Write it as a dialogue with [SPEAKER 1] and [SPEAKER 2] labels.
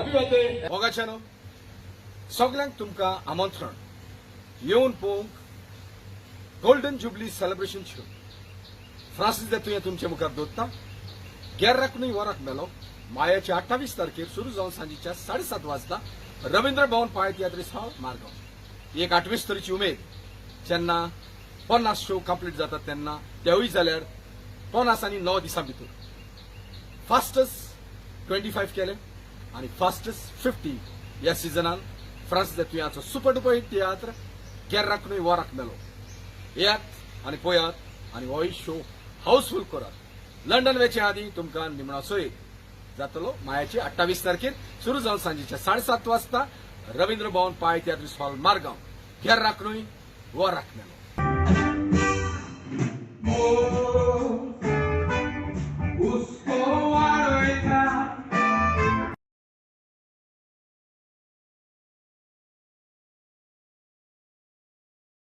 [SPEAKER 1] Happy birthday.
[SPEAKER 2] मोगाच्यानो, सगल्यांक तुमकां आमंत्रण येवन पळोवंक golden jubilee celebration show. Francis दे तुवें तुमचे मुखार दवरता गेर्राक न्हय वराक मेलो, मायाच्या 28 तारखेर सुरू जावन सांजेच्या 7:30 वाजता, रवींद्र भवन, पाय तियात्रीस हॉल, मारगांव. एक आठवीस तरीची उमेद जेन्ना 50 शो कंप्लीट जातात तेन्ना, तेवूय जाल्यार 59 दिसां भितर. फास्टस्ट 25 केले आनी फास्टस्ट 50 ह्या सिजनान फ्रांसीस दे तुयाचो सुपर डुपर हिट तियात्र गेर्राक न्हय वराक मेलो. येयात आनी पळयात आनी होय शो हाऊसफूल करात. लंडन वेचे आदी तुमकां निमणो सोय जातलो. मायाचे 28 तारखेर सुरू जावन सांजेच्या 7:30 वाजता, रवींद्र भवन, पाय तियात्रीस हॉल, मारगांव, गेर्राक न्हय वराक मेलो.